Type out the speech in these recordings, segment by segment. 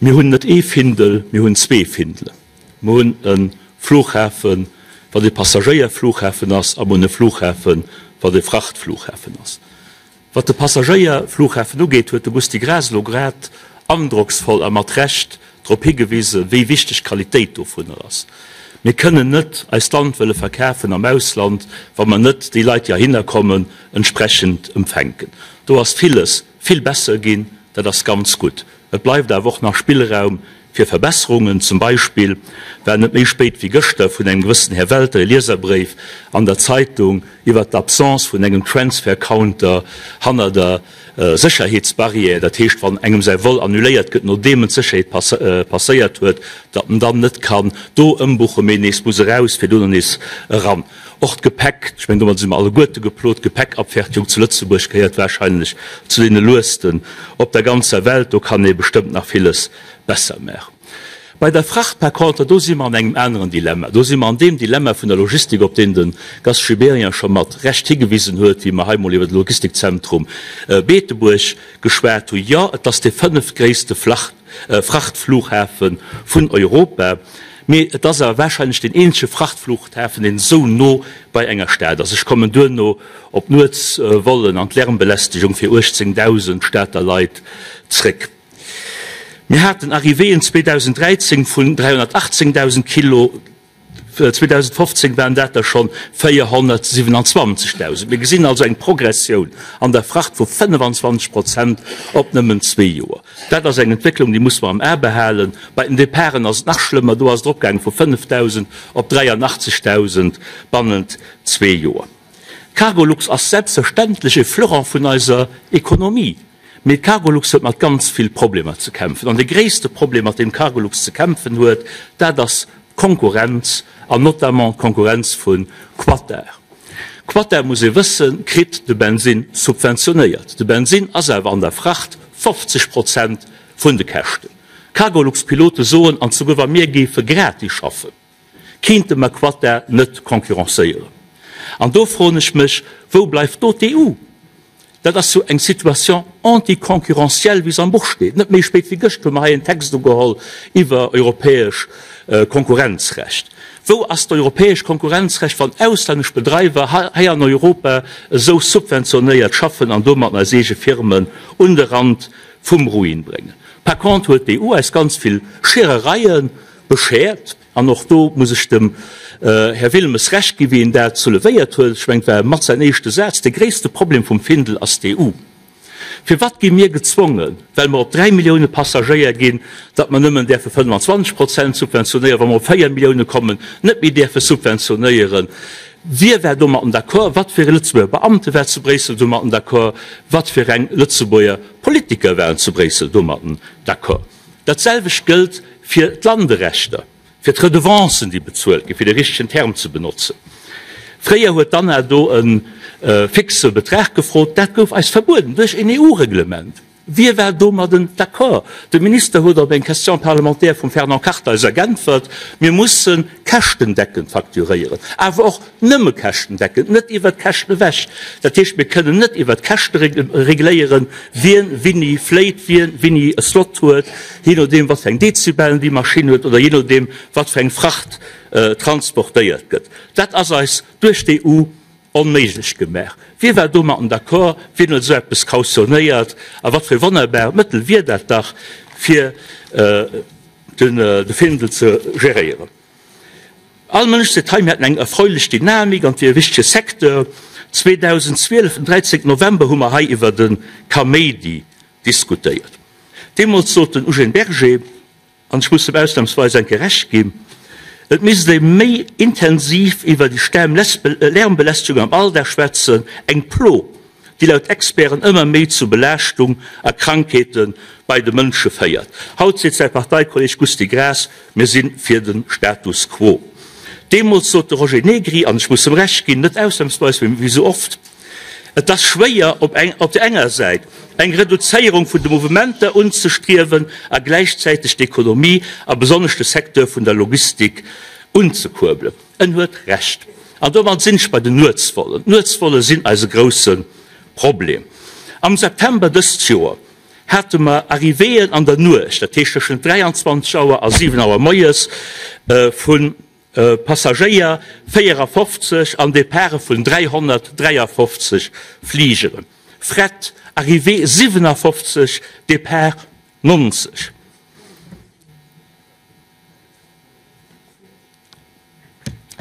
Mir hunn net ee Findel, mir hunn zwee Findelen. Mir hunn e Flughafen, wat e Passagéierflughafen ass, a mir hunn e Flughafen, wat e Frachtflughafen ass. Wat de Passagéierflughafen ugeet, huet de Gusty Graas elo grad androcksvoll a mat Recht drop higewisen, wéi wichteg d'Qualitéit dovunner ass. Mir kënnen net eist Land wëlle verkafen am Ausland, wa mer net déi Leit, déi heihinner kommen, entsprechend empfänken. Do ass villes vill besser ginn, dat ass ganz gutt. Et bleift awer och nach Spillraum fir Verbesserungen. Zum Beispill war net méi spéit wéi gëschter vun engem gewëssen Här Welter e Lieserbréif an der Zeitung iwwert d'Absence vun engem Transfer-Counter hanner der Sécherheetsbarrière. Dat heescht, wann engem säi Vol annuléiert gëtt, nodeem en d'Sécherheet passéiert huet, datt en dann net kann do ëmbuchen, mee nees muss eraus, fir dono nees eran. Och d'Gepäck, ech mengen domat si mer alleguerte geplot, d'Gepäckabfertigung zu Lëtzebuerg gehéiert wahrscheinlech zu deene luesten op der ganzer Welt. Do kann ee bestëmmt nach villes besser maachen. Bei der Fracht par contre, do si mer an engem aneren Dilemma. Do si mer an deem Dilemma vun der Logistik, op deen de Gast Gibéryen scho mat Recht higewisen huet, wéi mer hei emol iwwer de Logistikzentrum Beetebuerg geschwat hunn. Jo, et ass dee fënneftgréisste Frachtflughafe vun Europa. Mee et ass awer wahrscheinlech deen eenzege Frachtflughafen, deen esou no bei enger Stad ass. Ech kommen duerno op d'Nuetsvollen an d'Lärmbelästegung fir 18.000 Stater Leit zréck. Mir haten Arrivéeën 2013 vun 318.000 Kilo, 2015 waren dat der schonn 427.000. Mir gesinn also eng Progressioun an der Fracht vu 25 Prozent op nëmmen zwee Joer. Dat ass eng Entwécklung, déi muss mer am A behalen. Bei den Departen ass et nach schlëmmer, do ass et eropgaange vu 5.000 op 83.000 bannent zwee Joer. D'Cargolux ass selbstverständlech e Fleuron vun eiser Ekonomie, mee d'Cargolux huet mat ganz vill Problemer ze kämpfen. An de gréisste Problem, mat deem d'Cargolux ze kämpfen huet, dat ass d'Konkurrenz, an notamment d'Konkurrenz vu Quatar. Quatar, muss ee wëssen, kritt de Bensinn subventionéiert. De Bensinn ass awer an der Fracht 50 Prozent vun de Käschten. Cargolux-Pilote soen, an souguer wa mir géife gratis schaffen, kéinte mer Quatar net concurrencéieren. An do froen ech mech, wou bleift do d'EU? Dat ass jo eng Situation anticoncurrentielle, wéi se am Buch steet. Net méi spéit wéi gëscht hu mer hei en Text ugeholl iwwer europäesch Konkurrenzrecht. Wou ass d'europäesch Konkurrenzrecht, wann auslännesch Bedreiwer hei an Europa esou subventionéiert schaffen an domat eis eege Firmen un de Rand vum Ruin bréngen? Par contre huet d'EU eis ganz vill Scherereie beschert. An och do muss ech dem Här Wilmes Recht ginn, wéi en dat soulevéiert huet, ech mengen, et war mat säin éischte Saz, De gréisste Problem vum Findel ass d'EU. Firwat gi mir gezwongen, well mer op 3 Millioune Passagéier ginn, datt mer nëmmen däerfe 25 Prozent subventionéieren, wa mer op 4 Millioune kommen, net méi däerfe subventionéieren? Wie war domatten d'accord? Wat fir e Lëtzebuerger Beamte war zu Bréissel domatten d'accord? Wat fir eng Lëtzebuerger Politiker waren zu Bréissel domatten d'accord? Dat selwecht gëllt fir d'Landerechter, fir d'Redevancen, déi bezuelt ginn, fir de richtegen Term ze benotzen. Fréier huet d'ANA do e fixe Betrag gefrot. Dat gouf eis verbueden duerch en EU-Reglement. Wie war domadden d'accord? De Minister huet op eng Question parlementaire vum Fernand Kartheiser geäntwert, Mir musse käschtendeckend facturéieren, awer och nëmme käschtendeckend, net iwwert d'Käschten ewech. Dat heescht, mir kënnen net iwwert d'Käschte regléieren, wien winni fléit, wien winni e Slot huet, jee nodeem wat fir eng Dezibellen déi Maschinn huet oder jee nodeem wat fir eng Fracht transportéiert gëtt. Dat ass eis duerch d'EU onméiglech gemaach. Wie war domatten d'accord? Wien huet esou eppes cautionnéiert? A wat fir e wonnerbart Mëttel wier dat dach, fir de Findel ze geréieren? All Mënsch seet hei, mir hätten eng erfreulich Dynamik an et wier e wichtege Secteur. 2012, den 13 November, hu mer hei iwwer de Kaméidi diskutéiert. Deemools sot den Eugène Berger, An ech muss em ausnamsweis eng Kéier Recht ginn, et misst ee méi intensiv iwwer déi Lärmbelästegung am Alldag schwätzen, eng Plo, déi laut Experten ëmmer méi zu Belaaschtung a Krankheete bei de Mënsche féiert. Haut seet säi Parteikolleeg Gusty Graas, Mir si fir de Status quo. Deemools sot de Roger Negri, an ech muss em Recht ginn, net ausnamsweis, mee wéi sou oft, Et ass schwéier, op eng op der enger Säit eng Reduzéierung vun de Mouvementer unzestriewen a gläichzäiteg d'Ekonomie a besonnesch de Secteur vun der Logistik unzekuerbelen. En huet Recht. An domat sinn ech bei den Nuetsvollen. D'Nuetsvolle sinn eise grousse Problem. Am September dëst Joer. hate mer Arrivéeën an der Nuecht, dat heescht tëschent 23 Auer a 7 Auer moies, vu Passagéier 54 an Departe vun 353 Fligeren. Fret, Arrivée 57, Depart 90.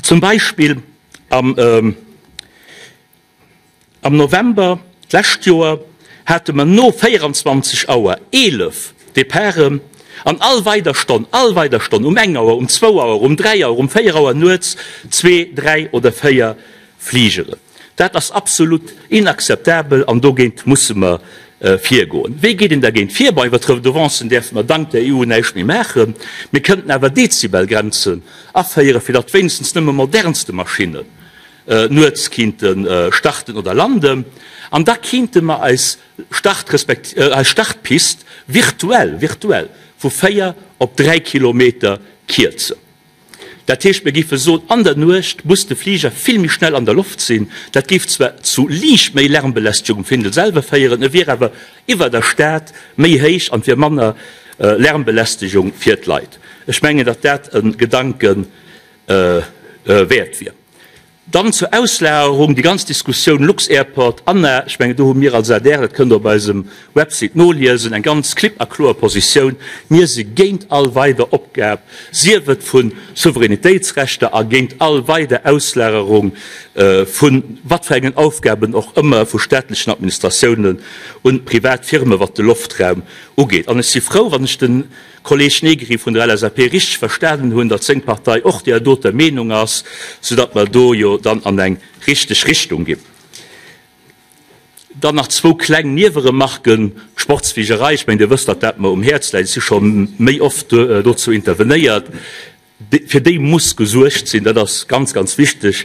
Zum Beispill am November d'lescht Joer hate mer no 24 Auer 11 Departen an all weider Stonn, all weider Stonn, um eng Auer, um zwou Auer, um dräi Auer, um véier Auer nuets zwee, dräi oder véier Fligeren. Dat ass absolut inakzeptabel an dogéint musse mer virgoen. Wéi geet een dergéint vir? Bon, iwwer d'Redevancen däerfe mer dank der EU näischt méi maachen. Mir kënnten awer Dezibelgrenzen aféieren, fir datt wéinstens nëmme modernste Maschinnen nuets kinnte starten oder landen. An da kinnte mer eis Start respekt eis Startpist virtuell, virtuell vu 4 op 3 Kilometer kierzen. Dat heescht, mir géife soen, an der Nuecht muss de Fliger vill méi schnell an der Loft sinn. Dat géif zwar zu liicht méi Lärmbelästegung um Findel selwer féieren, e wier awer iwwer der Stad méi héich an et wier manner Lärmbelästegung fir d'Leit. Ech mengen, datt dat e Gedanke wäert wier. Dann zur Auslagerung, déi ganz Diskussioun Lux-Airport, Anna, ech mengen, do hu mir als adr, dat kënnt Der op eisem Website noliesen, eng ganz klipp a kloer Positioun, Mir si géint all weider Opgab, sief et vu Souveränitéitsrechter, a géint all weider Auslagerung vu wat fir engen Aufgaben och ëmmer vu staatlechen Administratiounen un privat Firme wat de Loftraum ugeet. An ech si frou, wann ech den Kolleg Negri vun der LSAP richteg verstanen hunn, datt seng Partei och deer doter Meenung ass, soudatt mer do jo dann an eng richteg Richtung ginn. Dann nach zwou kleng Nieweremarken. D'Sportsfligerei, ech mengen, Dir wësst, datt dat mer um Häerz läit, ech si scho méi oft dozou intervenéiert. Fir déi muss gesuergt sinn, dat ass ganz, ganz wichteg.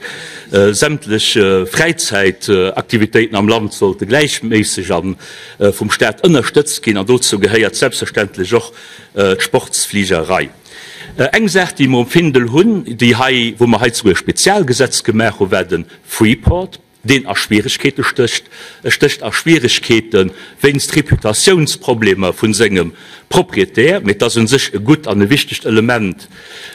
Sämtlech Fräizäitaktivitéiten am Land sollte gläichméisseg a vum Staat ënnerstëtzt ginn an dozou gehéiert selbstverständlech och d'Sportsfligerei. Eng Saach, déi mer um Findel hunn, déi hei, wou mer hei souguer e Spezialgesetz gemaach hunn, war de Freeport. deen a Schwieregkeete stécht. E stécht a Schwieregkeete wéinst Reputatiounsproblemer vu sengem Proprietär, mee et ass u sech e gutt an e wichtegt Element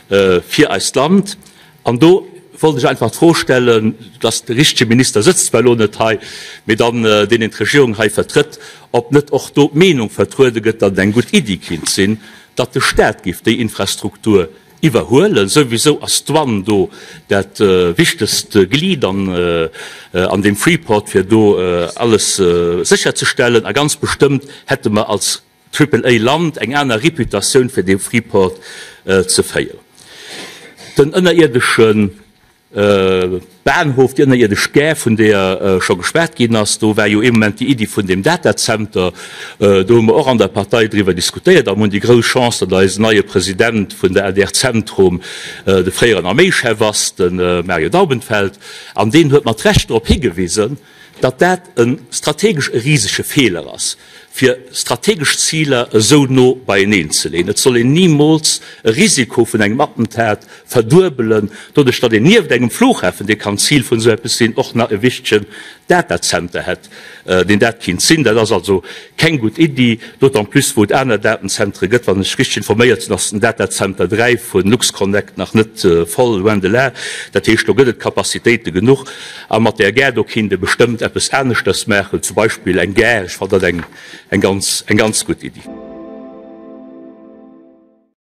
fir eist Land. An do wollt ech einfach d'Fro stellen, dass de richtege Minister sëtzt zwar elo net hei, mee dann deen, deen d'Regierung hei vertrëtt, ob net och do d'Meenung vertruede gëtt, datt et eng gutt Iddi kinnt sinn, datt de Stat géif déi Infrastruktur Iwwerhuelen. Souwisou ass d'Douane do dat wichtegst Glied an deem Freeport, fir do alles sécherzestellen. A ganz bestëmmt hätte mer als Triple-A-Land eng aner Reputatioun, fir dee Freeport ze féieren. Den ënnerierdesche Bahnhof, déi ënnerierdesch Gare, vun deeër scho geschwat ginn ass, do war jo ee Moment déi Iddi vun deem Datacenter. Do hu mer och an der Partei driwwer diskutéiert a mer hunn déi grouss Chance, datt eisen neie President vun der adr Zentrum de fréieren Arméischef ass, de Mario Daubenfeld. An deen huet mat Recht drop higewisen, datt dat e strategesch e risege Feeler ass, fir strategesch Ziler esou no beieneen ze leeën. Et soll een nimools e Risiko vun engem Attentat verduebelen, doduerch datt een nieft engem Flughafen, dee kann Zil vun esou eppes sinn, och nach e wichtegen Datacenter hätt, deen dat kinnt sinn. Dat ass also keng gutt Iddi, d'autant plus wou et aner Datenzentere gëtt. Wann ech richteg informéiert sinn, ass den Datacenter 3 vu LuxConnect nach net voll, loin de là. Dat heescht, do gëtt et Capacitéite genuch. A mat där Gare do kinnt ee bestëmmt eppes aneschters maachen, zum Beispill eng Gare. Ech fannen dat eng ganz, eng ganz gutt Iddi.